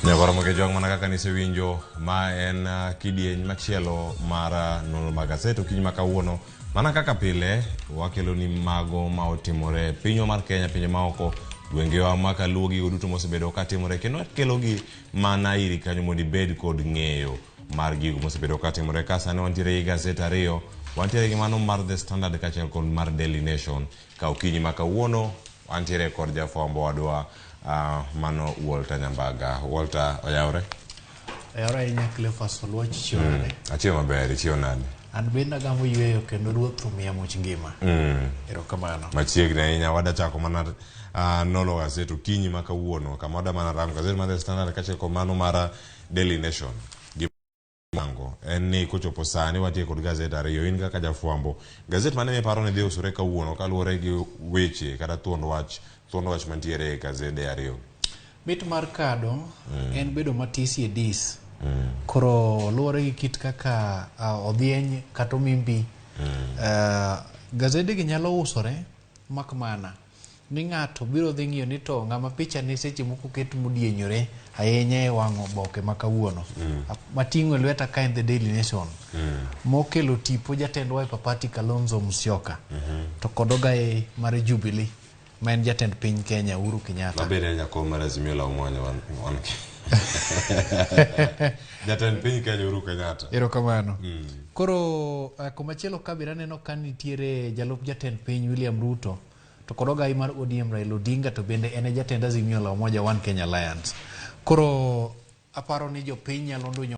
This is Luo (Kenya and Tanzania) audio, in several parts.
Nyakoro Mokejwang' mana kaka nisewinjo ma en kidieny machielo mar nonro mag gaset okinyi ma kawuono mana kaka pile wakelo ni mago ma otimore e pinywa mar Kenya pinje maoko gwengewa ma kaluwo gigo duto mosebedo katimore kendo wakelogi mana iri kanyo mondo ibed kod ng'eyo mar gigo mosebedo katimore ka sani wantiere gi gaset ariyo wantiere gi mano mar The Standard kaachiel kod mar Daily Nation Ka okinyi ma kawuono wantiere kod jafwambo wadwa uh, mano Walter Nyambaga. Walter, oyawre? Oyawre ahinya Cleophas Oluoch, ichiew mm. nade? Achiew maber, ichiew nade? An bende agamo yueyo kendo Ruoth omiya much ngima. Erokamano. Machiegni ahinya wada chako mana uh, nono gaset okinyi ma kawuono kama wada mana rango gaset mar The Standard kaachiel kod mano mar Daily Nation. Ango en ni kochopo sani wantie kod gazet ariyo in kaka jafwambo gazet mane miparo ni dhi usore kawuono kaluwore gi weche kata thuond wach thuond wach mantiere e gazede ariyo Mit mar kado mm. en bedo matis e dis mm. Koro luwore gi kit kaka uh, odhieny kata omimbi mm. Gazede gi nyalo usore mak mana ni ng'ato biro dhi ng'iyo ni to ng'ama picha ne seche moko oket modienyore ahinya e wang' oboke ma kawuono mm. mating'o e lweta ka en The Daily Nation mm. mokelo tipo jatend Wiper Party Kalonzo Musyoka mm -hmm. to kod ogaye mar Jubilee ma en jatend piny Kenya Uhuru Kenyatta. Mabende en jakom mar Azimio la Umoja wan, wan jatend piny Kenya Uhuru Kenyatta. Erokamano. Mm. Koro uh, komachielo ka bende aneno ka nitiere jalup jatend piny William Ruto To kod ogai mar ODM Raila Odinga to bende en e jatend Azimio la Umoja One Kenya Alliance. Koro aparo ni jopiny nyalo ndunyo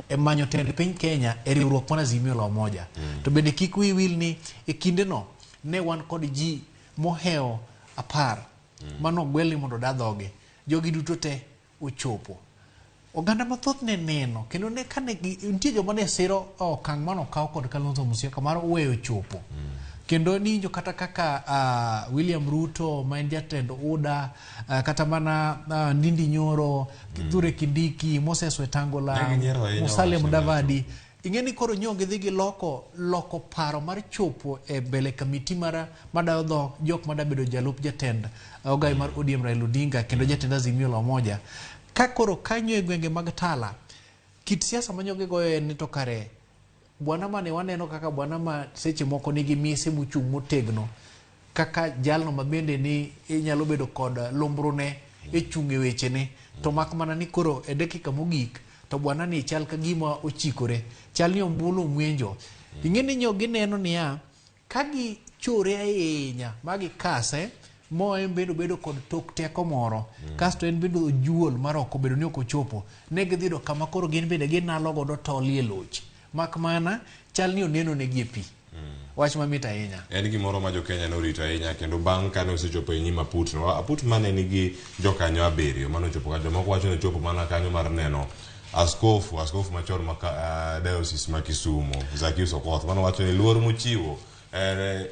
e manyo tend piny Kenya e riwruok mar Azimio la Umoja. Mm. To bende kik wiyi wil ni e kindeno ne wan kod ji mohewo apar mm. mano ogwel ni mondo oda dhoge. Jogi duto te ochopo. Oganda mathoth ne neno kendo ne kane nitie joma ne siro okang' mane okaw kod Kalonzo Musyoka mar weyo chopo. Mm. Kendo niwinjo kata kaka uh, William Ruto ma en jatend UDA uh, kata mana uh, Ndindi Nyoro, mm. Kithure Kindiki, Moses Wetangula, Musalia Mudavadi Ing'e ni koro nyo gidhi giloko loko paro mar chopo e mbele kamiti mar madayo dho jok mada bedo jalup jatend ogai mar ODM Raila Odinga kendo jatend Azimio la Umoja. Ka koro kanyo e gwenge mag Tala, kit siasa ma nyo gigoyo en ni to kare bwana mane waneno kaka bwana ma seche moko nigi mise mochung' motegno kaka jalno ma bende ni inyalo bedo kod lombrone e chung' e wechene to mak mana ni koro e dakika mogik to bwana ni chal ka gima ochikore chal ni ombulu omwenjo ing'e ni nyo gineno niya ka gichore ahinya ma gikase mo en bende obedo kod tok teko moro kasto en bende ojuol mar ok obedo ni ok ochopo ne gidhi yudo kama koro gin bende ginalo godo tol e loch mak mana chal ni oneno negi e pi wach mamit ahinya En gimoro ma jo-Kenya norito ahinya kendo bang' kane osechopo e nyim aput no, aput mane nigi jokanyo abiriyo mane ochopo kanyo, jomoko wacho ni ochopo mana kanyo mar neno askofu, askofu machon ma uh, diocese ma Kisumu, Zacchaeus Okoth, mane wacho ni luor mochiwo eh,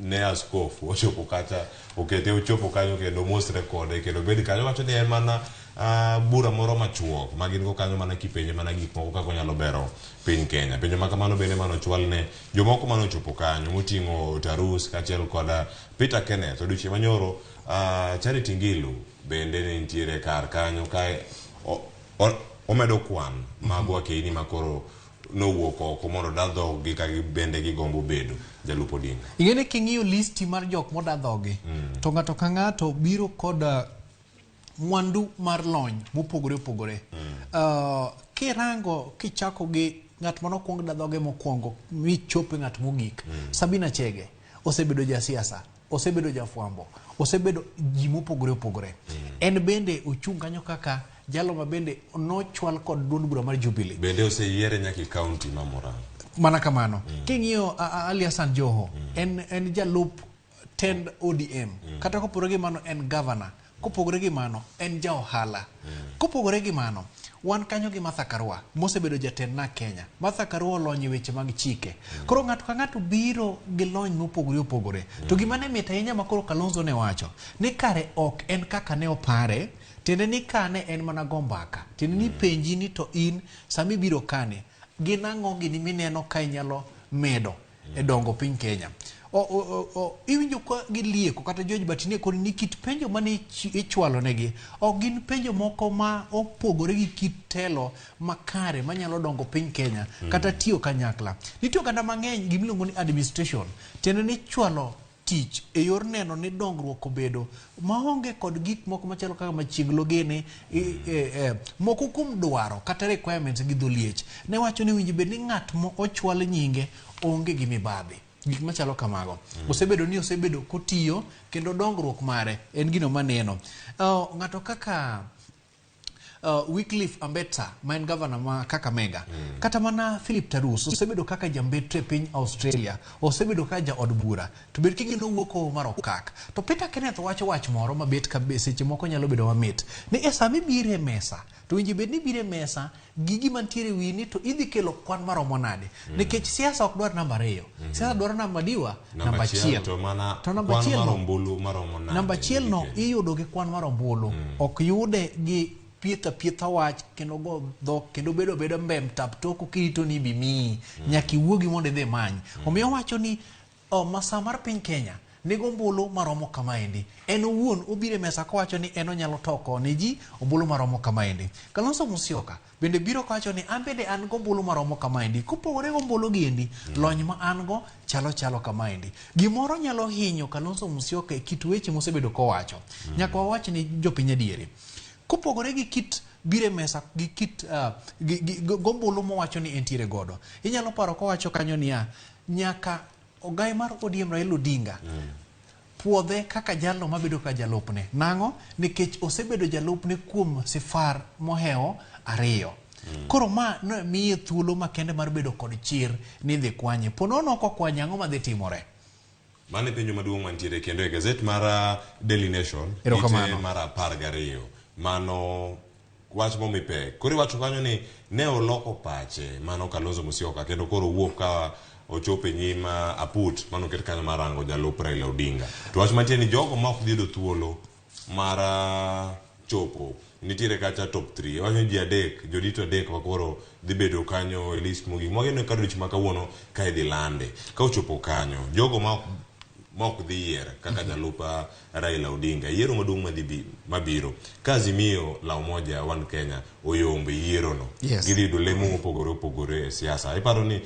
ne askofu ochopo kacha okete ochopo kanyo kendo mosre kode kendo bed kanyo wacho ni en mana uh, bura moro machuok ma gin go kanyo mana kipenje mana gik moko kaka onyalo bero piny Kenya. Penjo ma kamano bende mane ochwal ne jomoko mane ochopo kanyo moting'o Tarus kaachiel kod Peter Kenneth. Odiochieng' manyoro uh, Charity Ngilu bende ne nitiere kar kanyo ka omedo kwan mag wakeini ma koro nowuok oko mondo oda dhoggi ka bende gigombo bedo jalup Odinga. Ing'e ni king'iyo listi mar jok moda dhogi mm. to ng'ato ka ng'ato biro kod mwandu mar lony mopogore opogore. Mm. Kirango kichako gi ng'at mane okwong da dhoge mokwongo michope ng'at mogik mm. Sabina Chege osebedo jasiasa, osebedo jafwambo, osebedo ji mopogore opogore. Mm. En bende ochung' kanyo kaka jalo ma bende nochwal kod duond bura mar Jubilee. Bende oseyiere nyaka e kaunti ma Murang'a. Mana kamano. Mm. King'iyo Ali Hassan Joho, mm. en jalup tend ODM. Mm. Kata kopogore gi mano en governor. Kopogore gi mano en ja ohala. Mm. Kopogore gi mano wan kanyo gi Martha Karua mosebedo jatend NARC Kenya. Martha Karua olony e weche mag chike. Mm. Koro ng'ato ka ng'ato biro gi lony mopogore opogore. Mm. To gima ne mit ahinya ma koro Kalonzo ne wacho ni kare ok en kaka ne opare, tiende ni kane en mana go mbaka. Tiende ni penji ni to in sama ibiro kane, gin ang'o gini mineno ka inyalo medo? e dongo piny Kenya. Iwinjo ka gilieko kata George Batine koni ni kit penjo mane ichwalo negi ok gin penjo moko ma opogore gi kit telo makare manyalo dongo piny Kenya kata tiyo kanyakla. Nitie oganda mang'eny gimiluongo ni administration, tiende ni chwalo tich e yor neno ni dongruok obedo maonge kod gik moko machalo kaka machieglo gini moko kuom dwaro kata requirements gi dholiech ne wacho ni winji bed ni ng'at mo ochwal nyinge onge gi mibadhi. Gik machalo kamago osebedo ni osebedo kotiyo kendo dongruok mare en gino maneno. Ng'ato kaka Wycliffe Ambetsa ma en gavana ma Kakamega kata mana Philip Tarus osebedo kaka jambetre e piny Australia, osebedo kaka jaod bura to bed kigeno wuok o mar okak. To Peter Kenneth wacho wach moro mabet ka seche moko nyalo bedo mamit ni e sama ibiro e mesa to winji bed ni ibiro e mesa gi gima nitiere e wiyi ni to idhi kelo kwan maromo nade nikech siasa ok dwar namba ariyo siasa dwaro namba diwa namba achiel to mana to namba kwan achiel mar no ombulu maromo nade namba achiel no midhi kel? iyudo gi kwan mar ombulu ok yude gi pietho apietha wach kendo go dhok kendo bedo abeda mbem tap toko kirito ni ibi miyi nyaka iwuogi mondo idhi imany omiyo owacho ni masaa mar piny Kenya nigo ombulu maromo kamaendi en owuon obiro e mesa kowacho ni en onyalo toko ne ji ombulu maromo kamaendi Kalonzo Musyoka bende biro kowacho ni an bende an gombulu maromo kamaendi kopogore gombulu giendi lony ma an go chalo chalo kamaendi gimoro nyalo hinyo Kalonzo Musyoka e kit weche mosebedo kowacho nyaka wawach ni jopiny adieri kopogore gi kit biro e mesa gi kit gombulu mowacho ni entiere godo inyalo paro kowacho kanyo niya nyaka ogai mar ODM Raila Odinga puodhe kaka jalno mabedo ka jalupne nang'o nikech osebedo jalupne kuom sifar mohewo ariyo koro ma ne miye thuolo makende mar bedo kod chir ni idhi kwanye po nono ok okwanye ang'o madhi timore Mano e penjo maduong' mantiere kendo e gazet mar Daily Nation Erokamano. ite mar 12 mano wach momi pek koro iwacho kanyo ni ne oloko pache mano Kalonzo Musyoka kendo koro owuok ka ochopo e nyim aput mano oket kanyo mar rango jalup Raila Odinga to wach mantie ni jogo ma ok dhi yudo thuolo mar chopo nitiere kacha top 3 iwacho ni ji adek jodito adek ma koro dhi bedo kanyo e list mogik mwageno ka odiochieng' ma kawuono ka idhi lande ka ochopo kanyo jogo ma ok dhi yier kaka jalup Raila Odinga yiero maduong' madhi mabiro ka Azimio la Umoja One Kenya oyombe yiero no gidhi yudo lemo mopogore opogore e siasa iparo ni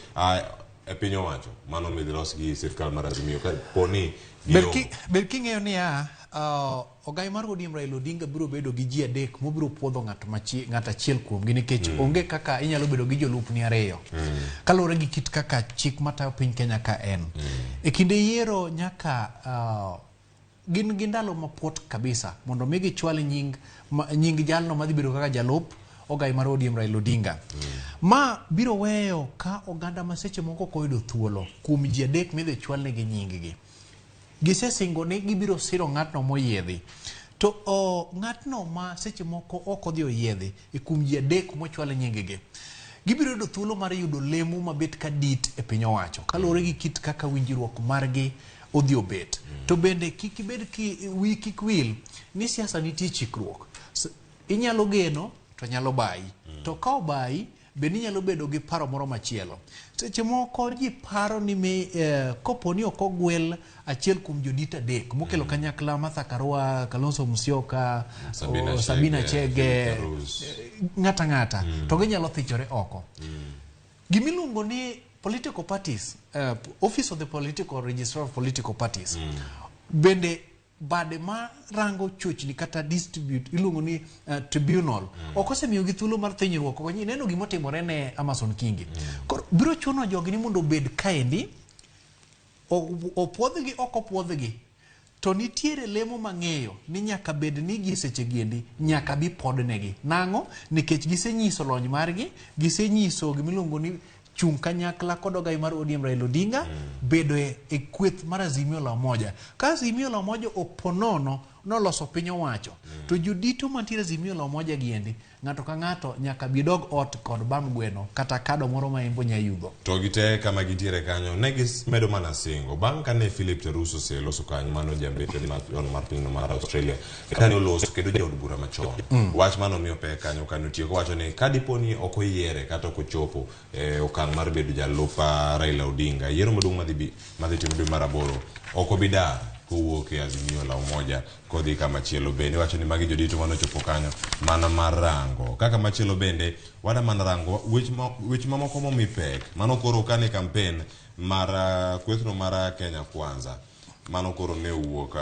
e piny owacho mano midhi los gi sirkal mar Azimio ka po ni ber king'eyo niya ogai mar ODM Raila Odinga biro bedo gi ji adek mobiro puodho ng'at achiel kuomgi nikech onge kaka inyalo bedo gi jolupni ariyo kaluwore gi kit kaka chik matayo piny Kenya ka en e kinde yiero nyaka gin gi ndalo mapuot kabisa mondo mi gichwal nying jalno madhi bedo kaka jalup ogai mar ODM Raila Odinga ma biro weyo ka oganda ma seche moko ok oyudo thuolo kuom ji adek midhi chwalnegi nying-gi gisesingo ni gibiro siro ng'atno moyiedhi to ng'atno ma seche moko ok odhi oyiedhi e kuom ji adek mochwal nying-gi gibiro yudo thuolo mar yudo lemo mabet ka dit e piny owacho kaluwore gi kit kaka winjruok margi odhi obet to bende kik ibed wi kik wil ni siasa nitie chikruok inyalo geno to nyalo bayi to ka obayi bende inyalo bedo gi paro moro machielo seche moko ji paro ni kopo ni ok ogwel achiel kuom jodito adek mokelo kanyakla Martha Karua, Kalonzo Musyoka, Sabina Chege, ng'ata ng'ata to ginyalo thichore oko gimiluongo ni political parties Office of the Political Registrar of Political Parties bende bade ma rango chochni kata distribute iluongo ni tribunal ok osemiyogi thuolo mar thinyruok ok neno gima otimore ne Amason Kingi koro biro chuno jogi ni mondo obed kaendi opuodhgi ok opuodhgi to nitiere lemo mang'eyo ni nyaka bed ni gi seche giendi nyaka bi podnegi nang'o nikech gisenyiso lony margi gisenyiso gimiluongo ni chung' kanyakla kod ogai mar ODM Raila Odinga bedo e kweth mar Azimio la Umoja ka Azimio la Umoja opo nono noloso piny owacho. To jodito mantiere Azimio la Umoja giendi, ng'ato ka ng'ato nyaka bi dog ot kod bam gweno kata kado moro ma en bo nya yudho. To gite kama gintiere kanyo ne gimedo mana singo bang' kane Philip Teruso oseloso kanyo mano jambetre machon mar pinyno mar Australia kane oloso kendo jaod bura machon wach mano miyo pek kanyo kane otieko wacho ni ka dipo ni ok oyiere kata ok ochopo e okang' mar bedo jalup Raila Odinga yiero maduong' madhi timo dwe mar aboro ok obi dar kowuok e Azimio la Umoja kodhi kama chielo bende iwacho ni magi jodito manochopo kanyo mana mar rango kaka machielo bende wada mana rango weche mamoko momi pek mano koro kane campaign mar kwethno mar Kenya Kwanza mano koro ne owuok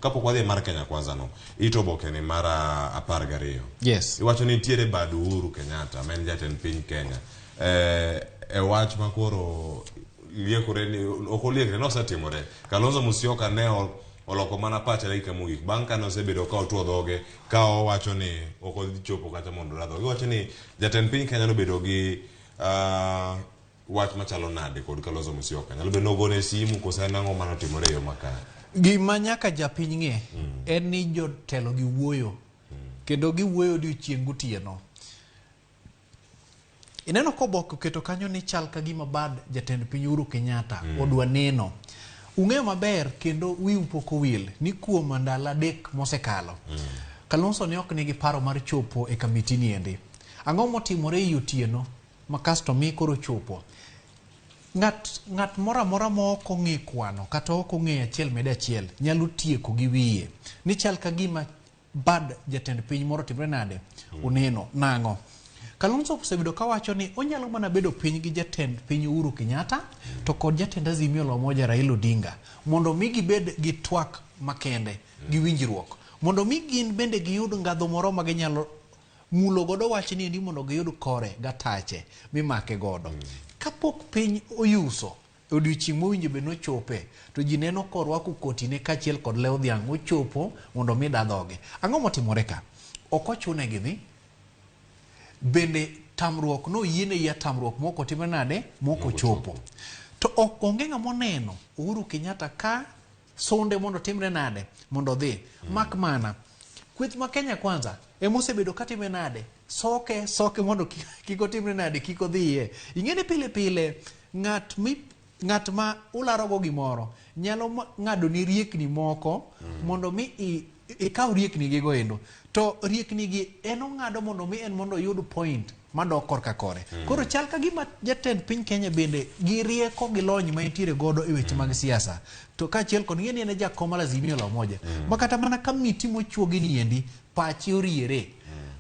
kapok wadhi mar Kenya Kwanza no ito oboke ni mar 12 Yes. Iwacho ni nitiere bad Uhuru Kenyatta ma en jatend piny Kenya e wach ma koro liekore ni ok oliekre nosetimore Kalonzo Musyoka ne oloko mana pache dakika mogik bang' kane osebedo ka otuo dhoge ka owacho ni ok odhi chopo kata mondo oda dhoge. Iwacho ni jatend piny Kenya nobedo gi wach machalo nade kod Kalonzo Musyoka? Nyalo bedo ni ogone simu koso en ang'o manotimore e yo makare? Gima nyaka japiny ng'e en ni jotelo gi wuoyo kendo giwuoyo odiochieng' gotieno. Ineno ka oboke oketo kanyo ni chal ka gima bad jatend piny Uhuru Kenyatta odwa neno. Ung'eyo maber kendo wiu pok owil ni kuom ndalo 3 mosekalo Kalonzo ne ok nigi paro mar chopo e kamiti ni endi. Ang'o motimore ei otieno ma kasto mi koro chopo? Ng'at moro amora ma ok ong'e kwano kata ok ong'eyo achiel med achiel nyalo tieko gi wiye. Ni chal ka gima bad jatend piny moro timre nade? Oneno nang'o? Kalonzo osebedo kawacho ni onyalo mana bedo piny gi jatend piny Uhuru Kenyatta to kod jatend Azimio la Umoja Raila Odinga mondo mi gibed gi twak makende gi winjruok mondo mi gin bende giyud ngadho moro ma ginyalo mulo godo wach ni endi mondo giyud kore gatache mimake godo. Kapok piny oyuso odiochieng' mowinjo bed nochope to ji neno korwako kotine kaachiel kod lew dhiang' ochopo mondo mi da dhoge. Ang'o motimore ka? Ok ochune gidhi. Bende tamruok noyiene yie tamruok mok otimre nade? Mok ochopo. To ok onge ng'ama oneno Uhuru Kenyatta ka sonde mondo timre nade? Mondo odhi. Mak mana kweth ma Kenya Kwanza ema osebedo katime nade? Soke soke mondo kik otimre nade? Kik odhiye. Ing'e ni pile pile ng'at ma ularogo gimoro nyalo ng'ado ni riekni moko mondo mi ikaw riekni gigo endo. To riekni gi en ong'ado mondo mi en mondo oyud point madok korka kore. Koro chal ka gima jatend piny Kenya bende gi rieko gi lony ma entiere godo e weche mag siasa. To kaachiel kod ng'e ni en e jakom mar Azimio la Umoja. Ma kata mana kamiti mochuogi ni endi pache oriere.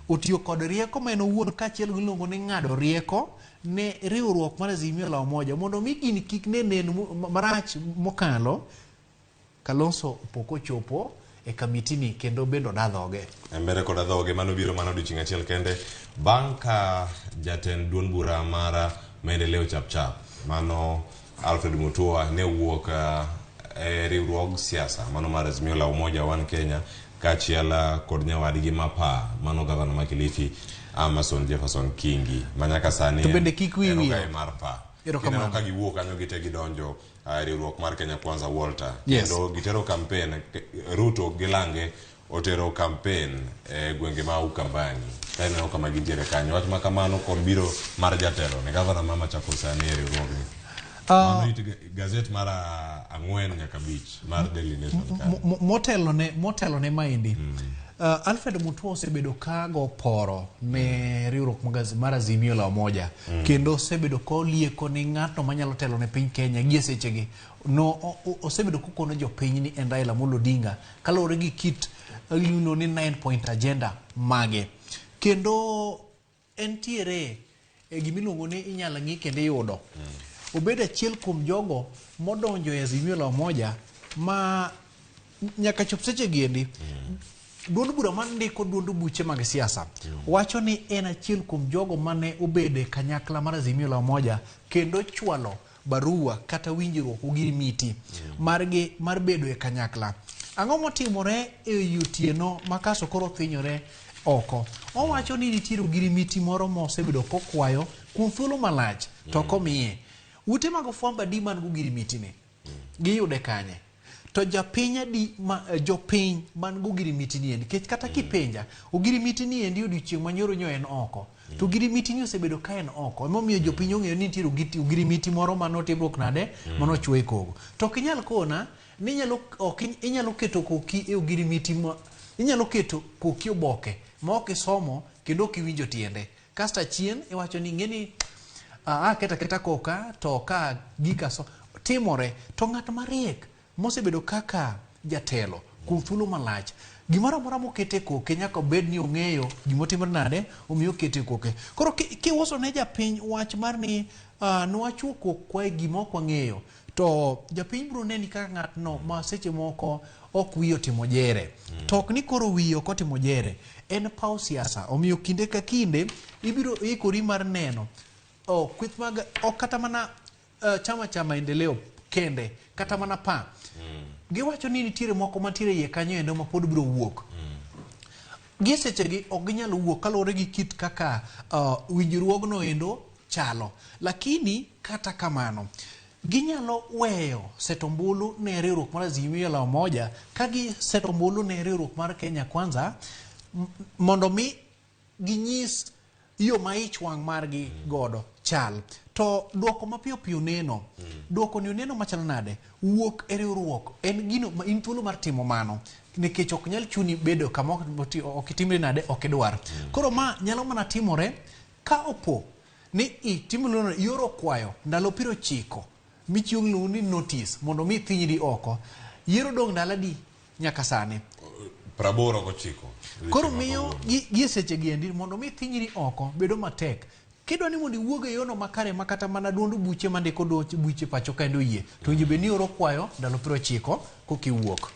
Otiyo kod rieko ma en owuon kaachiel gi iluongo ni ng'ado rieko ne riwruok mar Azimio la Umoja mondo mi gini kik ne nen marach mokalo. Kalonzo pok ochopo e kamiti ni kendo bende oda dhoge. Mbele koda dhoge mano biro mana odiochieng' achiel kende bang' ka jatend duond bura mar Maendeleo Chapchap mano Alfred Mutua ne wuok e riwruog siasa mano mar Azimio la Umoja One Kenya kaachiel kod nyawadgi mapa mano gavana ma Kilifi Amason Jefferson Kingi ma nyaka sani To bende kik wiyi en wiya. ogaye mar pa. Erokamano. Kineno ka giwuok kanyo gite gidonjo riwruok mar Kenya Kwanza Walter. Yes. Kendo gitero campaign Ruto gi Lange otero campaign e gwenge ma Ukambani. Ka ineno kama gintiere kanyo. Wach ma kamano kod biro mar jatelo ne gavana ma Machakos sani e riwruogni. Mano it gazet mar 4 nyaka 5 mar Daily Nation kanyo. Motelo ne maendi. Alfred Mutua osebedo ka go poro ne riwruok mar Azimio la Umoja. Kendo osebedo ka olieko ni ng'atno manyalo telo ne piny Kenya gie sechegi. No, osebedo kokono jopiny ni en Raila Amolo Odinga kaluwore gi kit iluongo ni 9 point agenda mage. Kendo entiere e gimiluongo ni inyalo ng'i kendo iyudo. Obedo achiel kuom jogo modonjo e Azimio la Umoja ma nyaka chop seche gi endi. Duond bura mandiko duond buche mag siasa wacho ni en achiel kuom jogo mane obedo e kanyakla mar Azimio la Umoja kendo chwalo barua kata winjruok ogirimiti margi mar bedo e kanyakla. Ang'o motimore e otieno ma kaso koro thinyore oko? Owacho ni nitiere ogirimiti moro ma osebedo kokwayo kuom thuolo malach to ok omiye. Ute mag fwambo adi man gi ogirimiti ni? Giyude kanye? To japiny adi ma jopiny man go ogirimiti ni endi? Nikech kata kipenja, ogirimiti ni endi odiochieng' ma nyoro nyo en oko. To ogirimiti ni osebedo ka en oko. Emomiyo jopiny ong'eyo ni nitiere ogirimiti moro mane otimruok nade, mane ochuo e kogo. To ok inyal kona ni inyalo, ok inyalo keto koki e ogirimiti ma, inyalo keto koki oboke ma ok isomo kendo ok iwinjo tiende. Kasto achien iwacho ni ing'eni aketa aketa koka to ka gika so timore. To ng'at mariek mosebedo kaka jatelo kuom thuolo malach, gimoro amora mokete koke nyaka obed ni ong'eyo gimotimore nade omiyo okete koke. Koro kiuso ne japiny wach mar ni nwachuo kokwa e gima ok wang'eyo, to japiny biro neni kaka ng'atno ma seche moko ok wiye otimo jere. To ok ni koro wiye ok otimo jere, en paw siasa. Omiyo kinde ka kinde ibiro ikori mar neno kweth mag ok kata mana chama cha maendeleo kende, kata mana pa. Giwacho ni nitiere moko mantiere iye kanyo endo ma pod biro wuok. Gie sechegi ok ginyal wuok kaluwore gi kit kaka winjruogno endo chalo. Lakini kata kamano, ginyalo weyo seto ombulu ne riwruok mar Azimio la Umoja ka giseto ombulu ne riwruok mar Kenya Kwanza mondo mi ginyis yo ma ich wang' margi godo chal. To duoko mapiyo piyo neno. Duoko ni oneno machalo nade? Wuok e riwruok en gino ma in thuolo mar timo mano nikech ok nyal chuni bedo kama ok itimri nade, ok idwar. Koro ma nyalo mana timore ka opo ni itimo yor okwayo ndalo 90 michiwo iluongo ni notice mondo mi thinyri oko. Yiero dong' ndalo adi nyaka sani? 89. Koro miyo gi seche gi endi mondo mi thinyri oko bedo matek. Kidwa ni mondo iwuog e yono makare ma kata mana duond buche mandiko buche pacho kaendi oyie, to winjo bed ni oro kwayo ndalo 90 koka iwuok.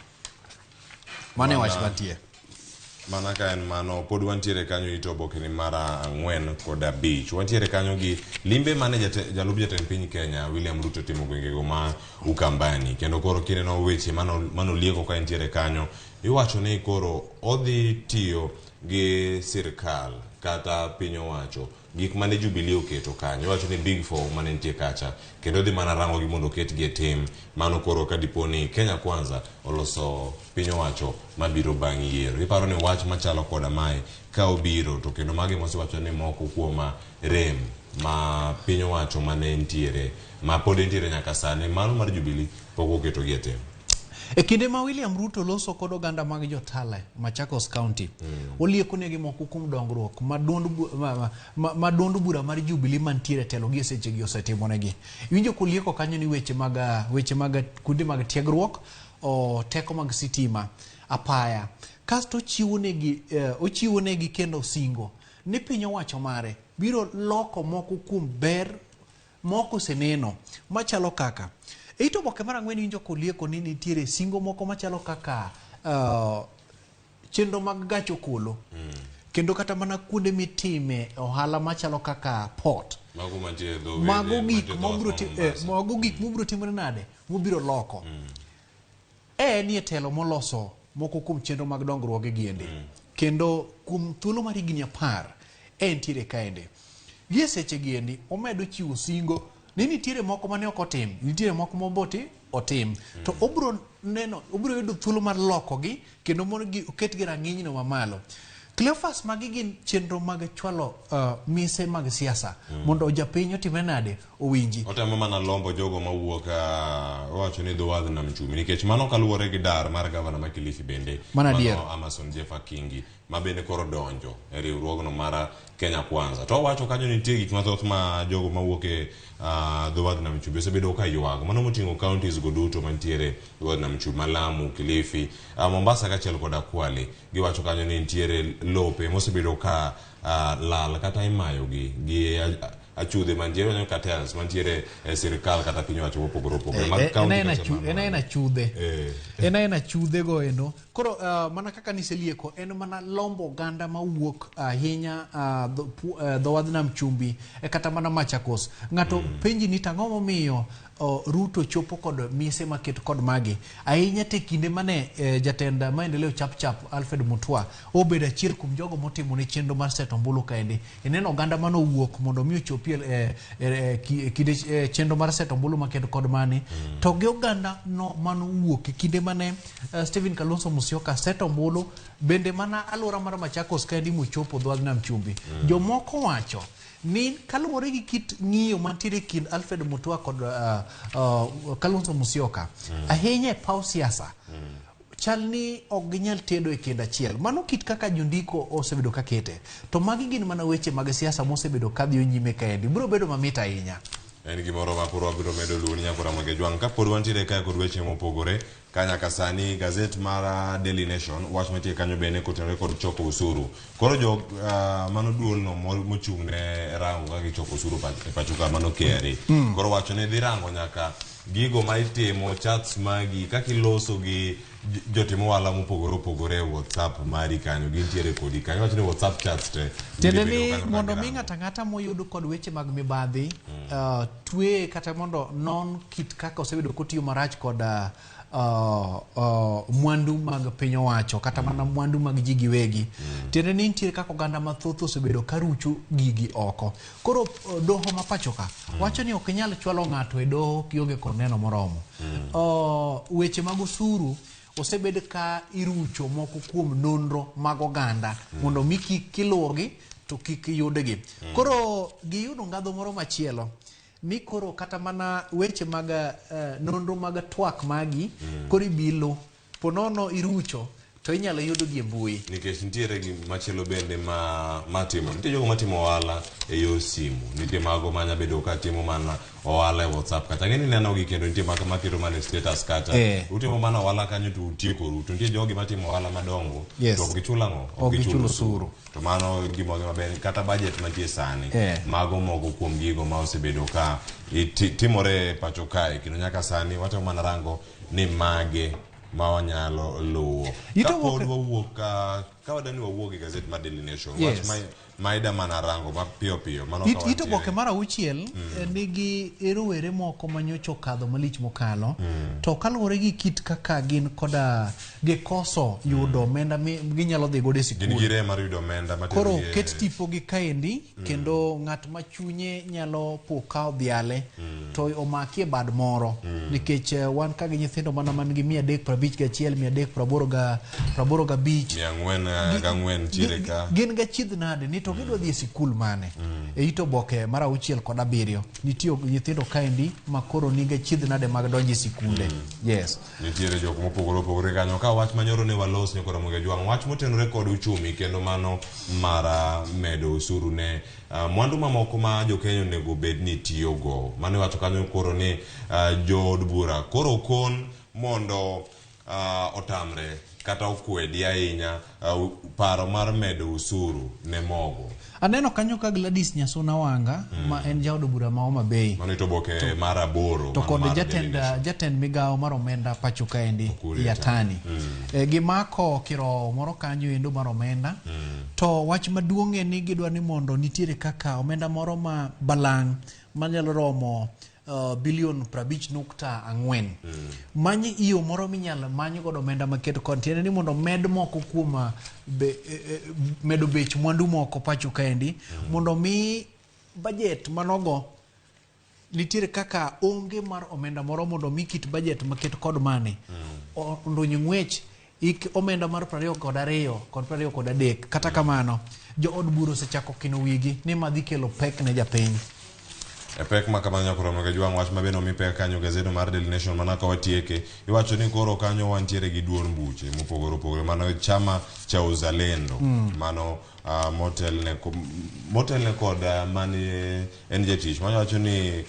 Mano e wach mantie. Mana ka en mano, pod wantiere kanyo ito oboke ni mar 4 kod 5. Wantiere kanyo gi limbe mane jalup jatend piny Kenya William Ruto timo gwengego ma Ukambani. Kendo koro kineno weche manolieko ka entiere kanyo, iwacho ni koro odhi tiyo gi sirkal kata piny owacho gik mane Jubilee oketo kanyo. Iwacho ni Big Four mane nitie kacha, kendo dhi mana rango gi mondo oketgi e tim. Mano koro ka dipo ni Kenya Kwanza oloso piny owacho mabiro bang' yiero. Iparo ni wach machalo koda mae ka obiro to kendo magi mosewacho ni moko kuom rem ma piny owacho mane nitiere ma pod nitiere nyaka sani, mano mar Jubilee pok oketogi e tim. E kinde ma William Ruto loso kod oganda mag Jotala, Machakos County, olieko negi moko kuom dongruok ma duond bura mar Jubilee mantiere e telo gi e sechegi osetimonegi. Iwinjo kolieko kanyo ni weche mag kuonde mag tiegruok, teko mag sitima, apaya. Kasto ochiwo negi kendo singo ni piny owacho mare biro loko moko kuom ber moko oseneno machalo kaka e ito oboke mar 4 iwinjo kolieko ni nitiere singo moko machalo kaka chenro mag gach okolo, kendo kata mana kuonde mitime ohala machalo kaka port. Mago gik mobiro timore nade, mobiro loko. En e telo moloso moko kuom chenro mag dongruoge gi endi. Kendo kuom thuolo mar higni 10 entiere kaende. Gie seche gi endi omedo chiwo singo ni nitiere moko mane ok otim, nitiere moko moboti otim. To obiro neno, obiro yudo thuolo mar lokogi kendo mondo oketgi rang'iny no mamalo. Cleophas, magi gin chenro mag chwalo mise mag siasa mondo japiny otimre nade owinji. Otemo mana lombo jogo mawuok owacho ni dho wadh Nam Chumbi, nikech mano kaluwore gi dar mar gavana ma Kilifi bende, mano Amason Jeffa Kingi ma bende koro donjo e riwruogno mar Kenya Kwanza. To owacho kanyo nitie gik mathoth ma jogo mawuok e dho wadh Nam Chumbi osebedo ka ywak, mano moting'o counties go duto mantiere dho wadh Nam Chumbi, Lamu, Kilifi, Mombasa kaachiel koda Kwale. Giwacho kanyo ni nitiere lope mosebedo ka lal kata imayogi gi achudhe mantiere cartels mantiere e sirkal kata piny owacho mopogore opogore mag county. En aena chudhe go endo. Koro mana kaka niselieko, en mana lombo oganda mawuok ahinya dho wadh Nam Chumbi kata mana Machakos. Ng'ato penji ni tang'o momiyo Ruto chopo kod mise maket kod magi ahinya te kinde mane jatend maendeleo Chapchap Alfred Mutua obedo achiel kuom jogo motimo ne chenro mar seto ombulu kaendi. Ineno oganda mane owuok mondo mi ochop ochopi e kinde chenro mar seto ombulu maked kod mani. To gi oganda no manowuok e kinde mane Stephen Kalonzo Musyoka seto ombulu bende mana alwora mar Machakos kaendi mochopo dho wadh nam chumbi. Jomoko wacho ni kaluwore gi kit ng'iyo mantiere e kind Alfred Mutua kod Kalonzo Musyoka ahinya e paw siasa chal ni ok ginyal tedo e kendo achiel. Mano kit kaka jondiko osebedo ka kete. To magi gin mana weche mag siasa mosebedo ka dhiyo nyime kaendi. Biro bedo mamit ahinya. En gimoro ma koro wabiro medo luwo ni nyakora Ramogi Ajwang'. Kapod wantiere kae kod weche mopogore, ka nyaka sani gazet mar Daily Nation wach mantie kanyo bende kotenore kod choko osuru. Koro jo mano duolno mochung' ne rango kaka ichoko osuru e pacho ka mano KRA. Koro wacho ni dhi rango nyaka gigo ma itimo, chats magi, kaka iloso gi jotim ohala mopogore opogore e WhatsApp mari kanyo, gintiere kodi kanyo. Iwacho ni WhatsApp chats te Tiende ni mondo mi ng'ato ang'ata moyud kod weche mag mibadhi tweye kata mondo non kit kaka osebedo kotiyo marach kod mwandu mag piny owacho kata mana mwandu mag ji giwegi. Tiende ni nitie kaka oganda mathoth osebedo ka rucho gigi oko. Koro doho ma pacho ka wacho ni ok inyal chwalo ng'ato e doho kionge kod neno moromo. Weche mag osuru osebed ka irucho moko kuom nonro mag oganda mondo mi kik iluwogi to kik yudgi. Koro giyudo ngadho moro machielo ni koro kata mana weche mag nonro mag twak magi koro ibilo ponono irucho to inyalo yudogi e mbui. Nikech nitiere gimachielo bende ma matimo. Nitie jogo matimo ohala e yor simu. Nitie mago manya bedo ka timo mana ohala e WhatsApp kata. Ang'e ni ineno gi kendo nitie mago maketo mana e status kata. Utimo mana ohala kanyo to utiekoru. To nitie jogi matimo ohala madongo to ok gichul ang'o? Ok gichul osuru. To mano gima maber kata budget mantie sani. Mago moko kuom gigo ma osebedo ka timore e pacho kae kendo nyaka sani watemo mana rango ni mage ma wanyalo luwo. Kapod wawuok ka wadani wawuok e gazet mar Daily Nation, wach ma ida mana rango ma piyo piyo. It oboke mar 6 nigi rowere moko manyocha okadho malich mokalo. To kaluwore gi kit kaka gin koda gikoso yudo omenda ginyalo dhi godo e sikul. Gin gi rem mar yudo omenda Koro ket tipo gi kaendi kendo ng'at ma chunye nyalo po ka odhiale to omakie bad moro nikech wan ka gi nyithindo mana man gi 351, 385, 404 nitiere ka. Gin ga chiedh nade ni to gidwa dhi e sikul mane? E it oboke mar 6 kod 7 nitie nyithindo kaendi ma koro niga chiedh nade mag donjo e sikunde. Yes. Nitiere jok mopogore opogore kanyo. Ka wach manyoro ne walos nyakora Ramogi Ajwang', wach motenore kod uchumi kendo mano mar medo osuru ne mwandu mamoko ma jokenya onego bed ni tiyogo. Mano iwacho kanyo koro ni jood bura koro kon mondo otamre kata okwedi ahinya paro mar medo osuru ne mogo. Aneno kanyo ka Gladys Nyasuna Wanga ma en jaod bura ma Homa Bay. Mano ito oboke mar 8. To kod jatend migawo mar omenda pacho kaendi Yatani. Gimako kiro moro kanyo endo mar omenda. To wach maduong' en ni gidwa ni mondo nitiere kaka omenda moro ma balang' manyalo romo bilion 50.4. Many iyo moro minyalo many godo omenda maket kod tiende ni mondo med moko kuom medo bech mwandu moko pacho kaendi mondo mi budget manogo nitiere kaka onge mar omenda moro mondo mi kit budget maket kod mane ondonyo ng'wech ik omenda mar 22 kod 23. Kata kamano jood bura osechako kino wigi ni madhi kelo pek ne japiny. E pek ma kamano nyakora Ramogi Ajwang' wach ma bende omi pek kanyo gazedo mar Daily Nation mana ka watieke iwacho ni koro kanyo wantiere gi duond buche mopogore opogore mano chama cha Uzalendo mano motelne kod mane en jatich mano wacho ni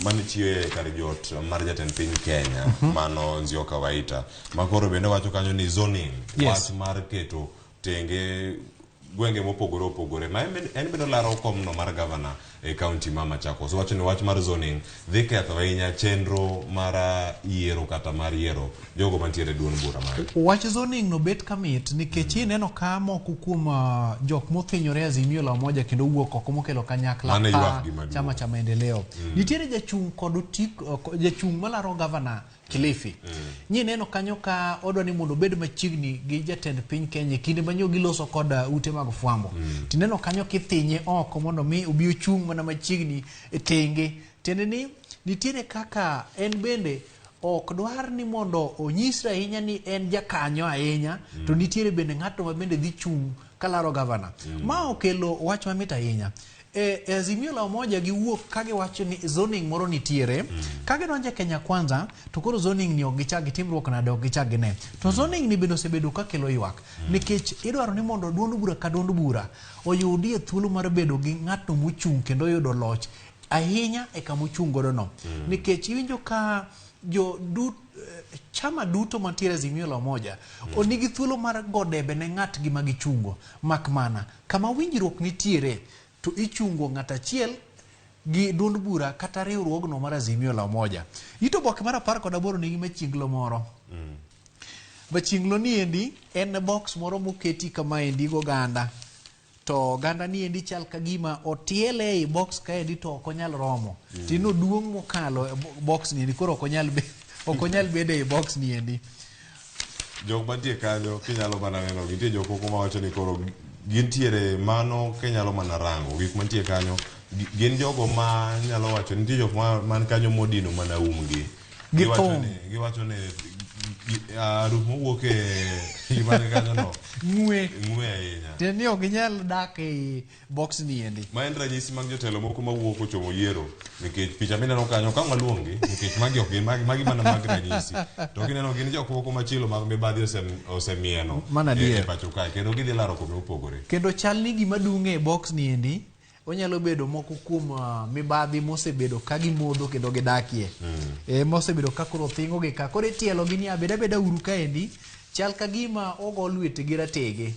mane tiyo e kar jot mar jatend piny Kenya mano Nzioka Waita ma koro bende wacho kanyo ni zoning wach mar keto tenge gwenge mopogore opogore ma en bende olaro komno mar gavana e county ma Machakos. Wacho ni wach mar zoning dhi ketho ahinya chenro mar yiero kata mar yiero jogo mantiere duond bura mare. Wach zoning no bet kamit nikech ineno ka moko kuom jok mothinyore Azimio la Umoja kendo wuok oko mokelo kanyakla pa Chama cha Maendeleo. Nitiere jachung' kod jachung' malaro gavana Kilifi. Nyi neno kanyo ka odwa ni mondo obed machiegni gi jatend piny Kenya kinde ma nyo giloso kod ute mag mag fwambo. Tineno kanyo kithinye oko mondo mi obi ochung' mana machiegni e tenge. Tiende ni nitiere kaka en bende ok dwar ni mondo onyisre ahinya ni en jakanyo ahinya, to nitiere bende ng'ato ma bende dhi chung' kalaro gavana. Ma okelo wach mamit ahinya. E Azimio la Umoja giwuok ka giwacho ni zoning moro nitiere. Ka gidonjo e Kenya Kwanza to koro zoning ni ok gichak gitimruok nade, ok gichak gine. To zoning ni bende osebedo ka kelo ywak. Nikech idwaro ni mondo duond bura ka duond bura oyudie thuolo mar bedo gi ng'atno mochung' kendo yudo loch ahinya e kama ochung' godo no. Nikech iwinjo ka jo chama duto mantiere Azimio la Umoja onigi thuolo mar go debe ne ng'atgi ma gichungo. Mak mana kama winjruok nitiere to ichungo ng'at achiel gi duond bura kata riwruogno mar Azimio la Umoja. It oboke mar 18 nigi machinglo moro. Machinglo ni endi en box moro moketi kama endi goganda. To oganda ni endi chal ka gima otiele ei box kaendi to ok onyal romo. Tino duong' mokalo e box ni endi koro ok onyal bedo ei box ni endi. Jok mantie kanyo kinyalo mana neno nitie jok moko mawacho ni koro gintiere mano kinyalo mana rango gik mantie kanyo gin jogo ma nyalo wacho nitie jok man kanyo modino mana umgi. Giwacho ni aruf mowuok e gima ni kanyo no ng'we ahinya. Tiende ni ok ginyal dak ei box ni endi. Ma en ranyisi mag jotelo moko mawuok ochomo yiero nikech picha mineno kanyo ka waluongi nikech magi ok gin magi mana mag ranyisi to kineno gin jok moko machielo mag mibadhi osemieno e pacho kae kendo gidhi laro kome opogore. Kendo chal ni gima dung' e box ni endi onyalo bedo moko kuom mibadhi mosebedo ka gimodho kendo gidakie. Mosebedo ka koro thingo gi ka koro itielo gi ni abeda abeda uru kaendi chal ka gima ogo lwetgi ratege.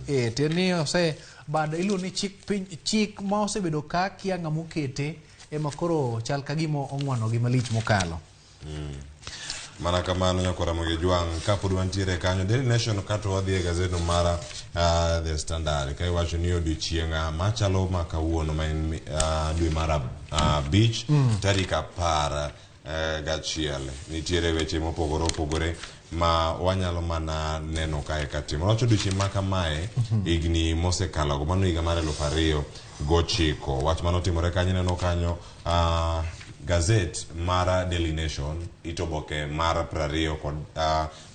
Tiende ni ose bad iluongo ni chik piny chik ma osebedo ka kia ng'ama okete ema koro chal ka gima ong'wano gi malich mokalo. Mana kamano nyakora Ramogi Jwang' kapod wantiere kanyo Daily Nation kato wadhi e gazetno mar The Standard ka iwacho ni odiochieng' machalo ma kawuono ma en dwe mar 5 tarik 11 nitiere weche mopogore opogore ma wanyalo mana neno kae katimore. Wacho odiochieng' ma kamae higni mosekalo mano higa mar 2009 wach manotimore kanyo ineno kanyo gazet mar Daily Nation itoboke mar 20 kod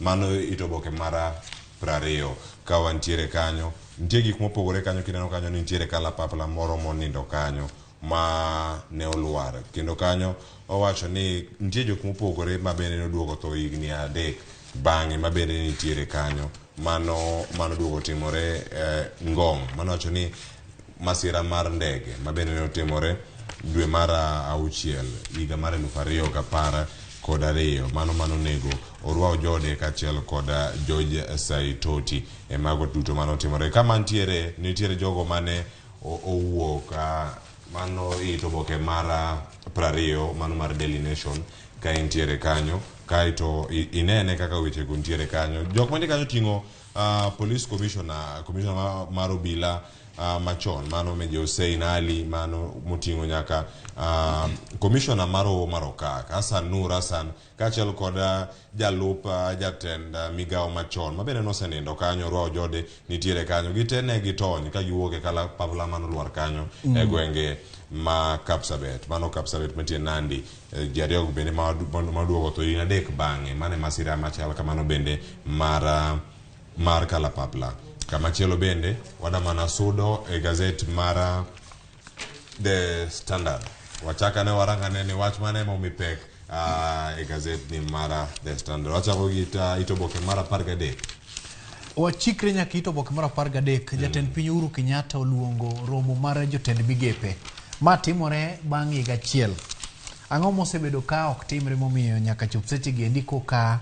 mano itoboke mar 20 ka wantiere kanyo nitie gik mopogore kanyo kineno kanyo nitiere kalapapla moro monindo kanyo ma ne olwar kendo kanyo owacho ni nitie jok mopogore ma bende noduogo tho higni 3 bang'e ma bende nitiere kanyo mano duogo timore Ngong mano wacho ni masira mar ndege ma bende notimore dwe mar 6 higa mar 2012 mano nego Orwa Ojode kaachiel kod George Saitoti e mago duto manotimore kama nitiere jogo mane owuok mano itoboke mar 20 mano mar Daily Nation ka entiere kanyo kaeto inene kaka weche go nitiere kanyo jok mantie kanyo ting'o police commissioner mar obila machon mano Meja Hussein Ali mano moting'o nyaka commissioner mar Omar Okak Hassan Nur Hassan kaachiel kod jalup jatend migawo machon ma bende nosenindo kanyo Orwa Ojode nitiere kanyo gite ne gitony ka giwuok e kalapapla manolwar kanyo e gwenge ma Kapsabet mano Kapsabet mantie Nandi ji ariyo bende maduogo tho higni 3 bang'e mane masira machal kamano bende mar kalapapla. Kamachielo bende wadamana sudo e gazet mar The Standard wachaka ne warangane ni wach mane momi pek e gazet ni mar The Standard wachako gi itoboke mar 13. Wachikre nyaka itoboke mar 13. Jatend piny Uhuru Kenyatta oluongo romo mar jotend migepe ma timore bang' higa achiel. Ang'o mosebedo ka ok timre momiyo nyaka chop seche gi endi koka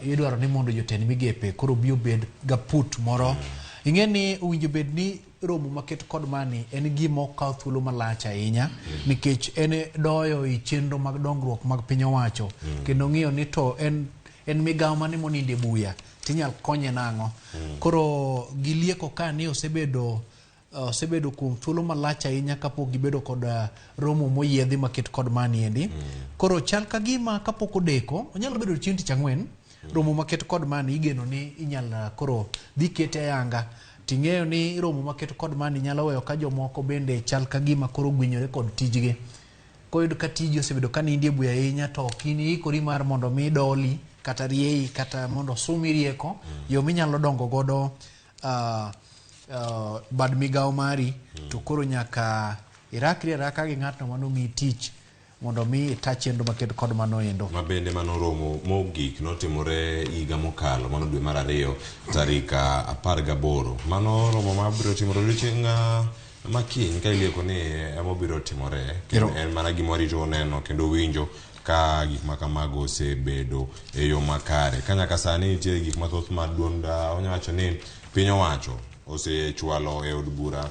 idwaro ni mondo jotend migepe koro obi obed gaput moro. Ing'e ni owinjo bed ni romo maket kod mani en gima okawo thuolo malach ahinya nikech en doyo i chenro mag dongruok mag piny owacho kendo ng'iyo ni to en migawo mane monindo e buya tinyal konye nang'o. Koro gilieko ka ni osebedo kuom thuolo malach ahinya kapok gibedo kod romo moyiedhi maket kod mani endi. Koro chal ka gima kapok odeko onyalo bedo chieng' tich ang'wen romo maket kod mani igeno ni inyal koro dhi kete ayanga. Ting'eyo ni romo maket kod mani nyalo weyo ka jomoko bende chal ka gima koro gwinyore kod tijgi. Koyud ka tiji osebedo ka nindi e buya ahinya to ok in iikori mar mondo mi doli kata rieyi kata mondo osumi rieko yo minyalo dongo godo bad migawo mari to koro nyaka irakri araka gi ng'atno manomiyi tich mondo mi ita chenro maket kod mano endo. Ma bende mano romo mogik notimore higa mokalo, mano dwe mar 2 tarik 18. Mano romo mabiro timore odiochieng' makiny ka ilieko ni ema obiro timore. Kendo en mana gima warito neno kendo winjo ka gik ma kamago osebedo e yo makare. Ka nyaka sani nitie gik mathoth ma duond wanya wacho ni piny owacho osechwalo e od bura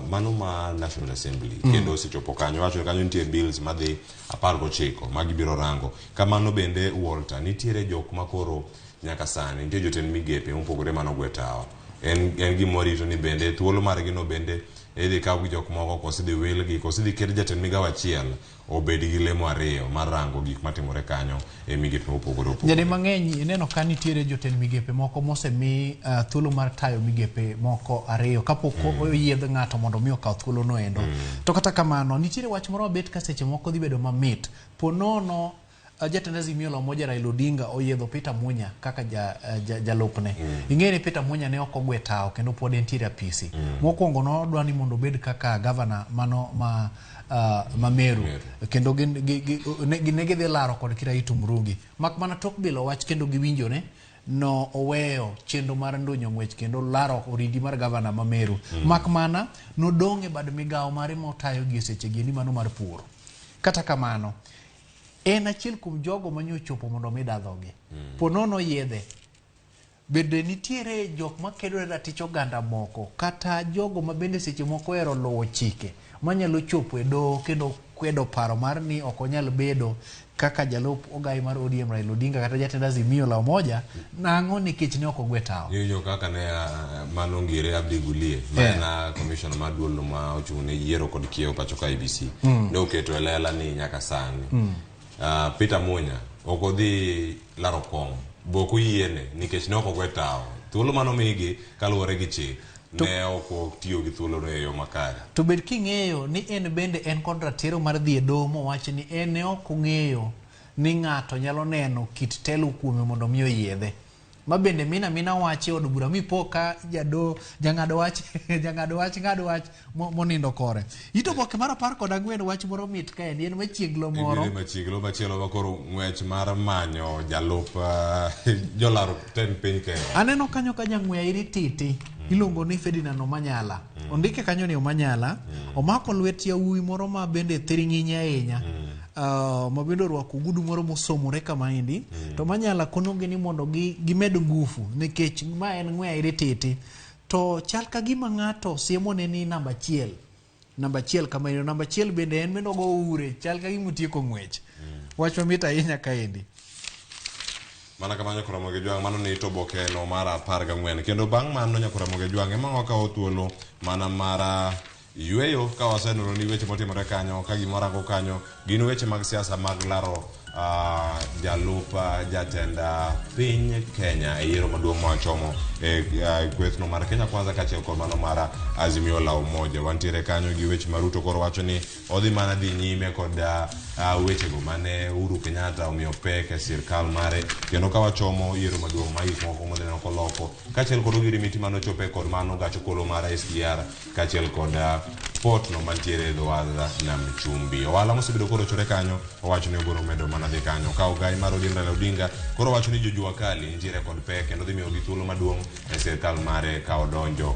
mano ma National Assembly kendo osechopo kanyo. Wacho ni kanyo nitie bills madhi 19 ma gibiro rango. Kamano bende Walter, nitiere jok makoro nyaka sani nitie jotend migepe mopogore manogwe tawo. En gima warito ni bende thuolo margi no bende idhi kaw gi jok moko koso idhi wilgi koso idhi ket jatend migawo achiel obed gi lemo 2 mar rango gik matimore kanyo e migepe mopogore opogore. Nyadi mang'eny ineno ka nitiere jotend migepe moko mosemi thuolo mar tayo migepe moko 2 kapok oyiedh ng'ato mondo mi okaw thuolo no endo. To kata kamano nitiere wach moro mabet ka seche moko dhi bedo mamit. Po nono jatend Azimio la Umoja Raila Odinga oyiedho Peter Munya kaka jalupne. Ing'eyo ni Peter Munya ne ok ogwe tawo kendo pod entiere apisi. Mokwongo nodwa ni mondo obed kaka gavana mano ma Meru. Kendo ne gidhi laro kod Kiraitu Murungi. Mak mana tok bilo wach kendo giwinjore no oweyo chenro mar ndunyo ng'wech kendo laro oridi mar gavana ma Meru. Mak mana nodong' e bad migawo mare motayo gi e seche gi ni mano mar pur. Kata kamano en achiel kuom jogo manyochopo mondo mi dadhogi. Po nono yiedhe. Bende nitiere jok makedo ne ratich oganda moko kata jogo ma bende seche moko ohero luwo chike manyalo chopo e doho kendo kwedo paro mar ni ok onyal bedo kaka jalup ogai mar ODM Raila Odinga kata jatend Azimio la Umoja nang'o nikech ne ok ogwe tawo. Iwinjo kaka ne mano ngire Abdi Gulie ma en commissioner mar duol ma ochung' ne yiero kod kiewo pacho ka IEBC ne oketo e lela ni nyaka sani Peter Munya ok odhi laro kom bo ok oyiene nikech ne ok ogwe tawo. Thuolo manomigi kaluwore gi chik ne ok otiyo gi thuolono e yo makare. To bed king'eyo ni en bende en kod ratiro mar dhi e doho mowach ni en ne ok ong'eyo ni ng'ato nyalo neno kit telo kuome mondo mi oyiedhe. Ma bende mina wach e od bura mipo ka jang'ad wach jang'ad wach ng'ad wach monindo kore. Ito oboke mar 14 wach moro mit ka en machieglo moro. Ibiro machieglo machielo ma koro ng'wech mar manyo jalup jolaro tend piny Kenya. Aneno kanyo ka jang'we airi titi iluongo ni Ferdinand Omanyala. Ondike kanyo ni Omanyala. Omako lwet yawuowi moro ma bende thiring'inyi ahinya. Ma bende orwako ogudu moro mosomore kama endi. To Omanyala konogi ni mondo gimed ngufu nikech ma en ng'we airi titi. To chal ka gima ng'ato siemone ni namba 1. Namba 1 kama endo. Namba 1 bende en bende ogo ure. Chal ka gima otieko ng'wech. Wach mamit ahinya kaendi. Mana kamano Nyakoro Ramogi Jwang', mano ni to oboke no mar 14. Kendo bang' mano Nyakoro Ramogi Jwang' ema wakawo thuolo mana mar yweyo ka waseneno ni weche motimore kanyo ka gimoro rango kanyo gin weche mag siasa mag laro jalup jatend piny Kenya e yiero maduong' ma wachomo e kwethno mar Kenya Kwanza kaachiel kod mano mar Azimio la Umoja. Wantiere kanyo gi weche ma Ruto koro wacho ni odhi mana dhi nyime kod wechego mane Uhuru Kenyatta omiyo pek e sirkal mare kendo ka wachomo yiero maduong' ma gik moko modhi neno koloko kaachiel kod ogirimiti manochope kod mano gach okolo mar SGR kaachiel kod port no mantiere e dho wadh nam chumbi. Ohala mosebedo korochore kanyo owacho ni obiro medo mana dhi kanyo. Ka ogai mar ODM Raila Odinga koro wacho ni jojua kali nitiere kod pek kendo dhi miyogi thuolo maduong' e sirkal mare ka odonjo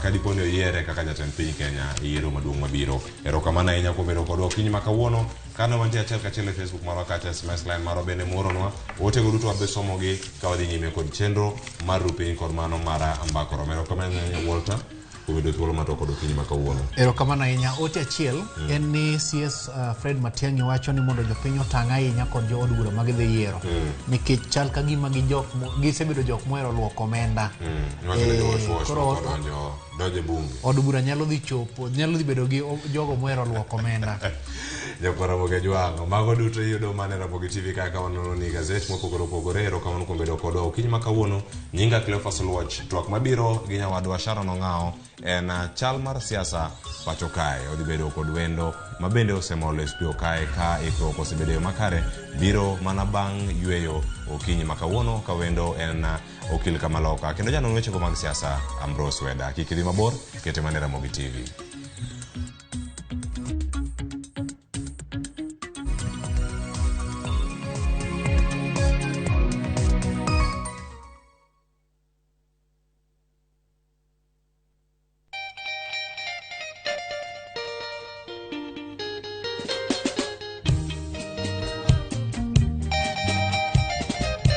ka dipo ni oyiere kaka jatend piny Kenya e yiero maduong' mabiro. Erokamano ahinya kuom bedo kodwa okinyi ma kawuono. Kane wantie achiel kachiel e Facebook marwa kata SMS line marwa bende muoronwa. Otego duto wabe somogi ka wadhi nyime kod chenro mar Rupiny kod mano mar Mbaka Oromo. Erokamano ahinya Walter. Kuom yudo thuolo mar twak kod okinyi ma kawuono. Erokamano ahinya. Ote achiel en ni CS Fred Matiang'i wacho ni mondo jopiny otang' ahinya kod jood bura ma gidhi yiero. Nikech chal ka gima gi jok mo- gisebedo jok mohero luoko omenda. Iwacho ni Eh, jowash wash koro moko donjo donjo e bunge. od bura nyalo dhi chopo nyalo dhi bedo gi o- jogo mohero luoko omenda. Jokwa Ramogi Ajwang', mago duto iyudo mana e Ramogi TV kaka wanono ni gazet mopogore opogore. Erokamano kuom bedo kodwa okinyi ma kawuono. Nyinga Cleophas Oluoch. Twak mabiro gi nyawadwa Sharon Ong'awo en chal mar siasa pacho kae. Odhi bedo kod wendo ma bende osemol e studio kae ka ikruok osebedo e yo makare. Biro mana bang' yueyo okinyi ma kawuono ka wendo en okil Kamaloka kendo janon wechego mag siasa Ambrose Weda. Kik idhi mabor, kete mana e Ramogi TV.